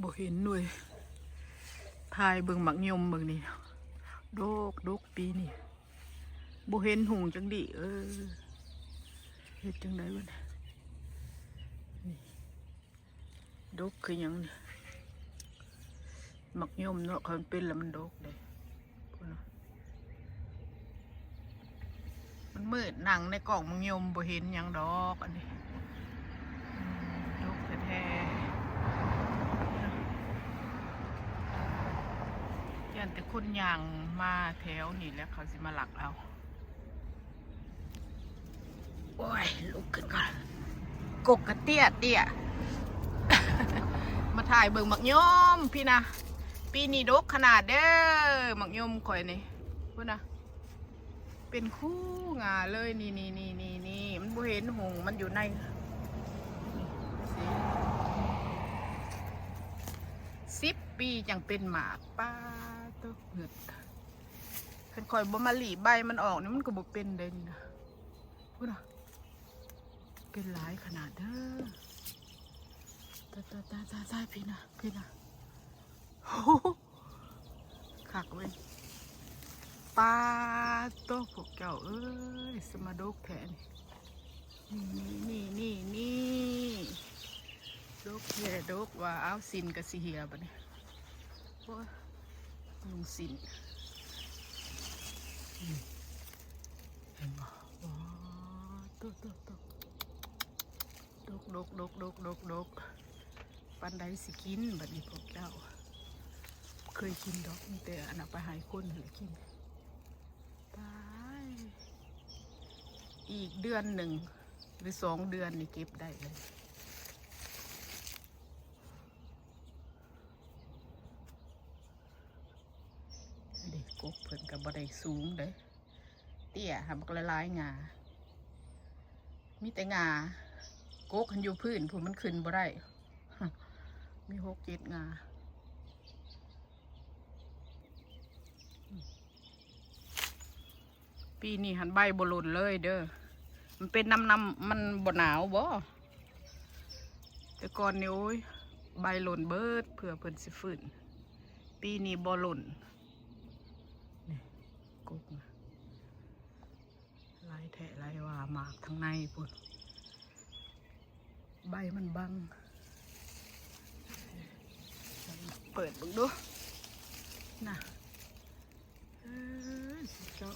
ບໍ່ເຫັນເວີຍ. ຖ່າຍເບິ່ງໝາກຍົມເບິ່ງນີ້ ດົກ ດົກປີນີ້ ບໍ່ເຫັນຫຸ່ງຈັກດີ້. ເອີ ເຮັດຈັ່ງໃດບັດນີ້? ນີ້ ດົກຄືຫຍັງນີ້? ໝາກຍົມເນາະ ຄັນເປັນແລ້ວມັນດົກເດ້. ພຸ້ນນະ ມັນມືດ ນັ່ງໃນກ້ອງມັນຍົມບໍ່ເຫັນຫຍັງດອກ. ອັນນີ້ ອືມ ດົກແທ້ໆ. ຢ້ານແຕ່ຄົນຍ່າງມາແຖວນີ້ແຫຼະ ເຂົາຊິມາລັກເອົາ. ໂອ້ຍ ລຸກຂຶ້ນກ່ອນ ກົກກະເຕ້ຍໆ. ມາຖ່າຍເບິ່ງໝາກຍົມພີ້ນະ ປີນີ້ດົກຂະໜາດເດີ ໝາກຍົມຂ້ອຍນີ້. ພຸ້ນນະ ເປັນຄູງາເລີຍ ນີ້ໆໆໆ. ມັນບໍ່ເຫັນຫຸ່ງ ມັນຢູ່ໃນ ນີ້ ສິບປີຈັ່ງເປັນໝາກ. ປາໂຕ ເຫງືອດ. ຄັນຂ້ອຍບໍ່ມາຫຼີບໃບມັນອອກນີ້ ມັນກໍບໍ່ເປັນເດ້ນີ້ນະ. ພຸ້ນນະ ເປັນຫຼາຍຂະໜາດເດີ. ຕາຍໆໆໆ ພີ້ນະ ພີ້ນະ. ໂອ້ໂຫ ຄັກເວີຍ. ປາໂຕ ພວກເຈົ້າເອີຍ ສະມາດົກແທ້ນີ້. ນີ້ໆໆໆ ດົກແທ້ດົກວ່າ. ອ້າວ ສິ້ນກໍຊິເຫ່ຍບັດນີ້. ໂອ້ຍ ນຸ່ງສິ້ນ ນີ້ ເຫັນບໍ່? ວ້າ ໂຕໆໆ ດົກໆໆໆ ປານໃດຊິກິນບັດນີ້ພວກເຈົ້າ? ເຄີຍກິນດອກ ມີແຕ່ອັນເອົາໄປໃຫ້ຄົນຫັ້ນແຫຼະກິນ. ຕາຍ ອີກເດືອນໜຶ່ງ ຫຼື ສອງເດືອນນີ້ເກັບໄດ້ເລີຍ. ອັນນີ້ກົກເພິ່ນກໍບໍ່ໄດ້ສູງເດ້ ເຕ້ຍຫາບັກຫຼາຍໆ ງ່າ ມີແຕ່ງ່າ. ກົກຫັ້ນຢູ່ພື້ນພຸ້ນ ມັນຂຶ້ນບໍ່ໄດ້ ມີຫົກເຈັດງ່າ. ປີນີ້ຫັ້ນໃບບໍ່ຫຼົ່ນເລີຍເດີ ມັນເປັນນຳ ນຳ ມັນບໍ່ໜາວບໍ? ແຕ່ກ່ອນນີ້ ໂອ້ຍ ໃບຫຼົ່ນເບີດ ເພື່ອເພິ່ນຊິຟື້ນ. ປີນີ້ບໍ່ຫຼົ່ນ. ນີ້ ກົກນະ ຫຼາຍແທ້ຫຼາຍວ່າ ໝາກທາງໃນພຸ້ນ ໃບມັນບັງ. ເປີດເບິ່ງດູນະ. ເອີ ເຈາະ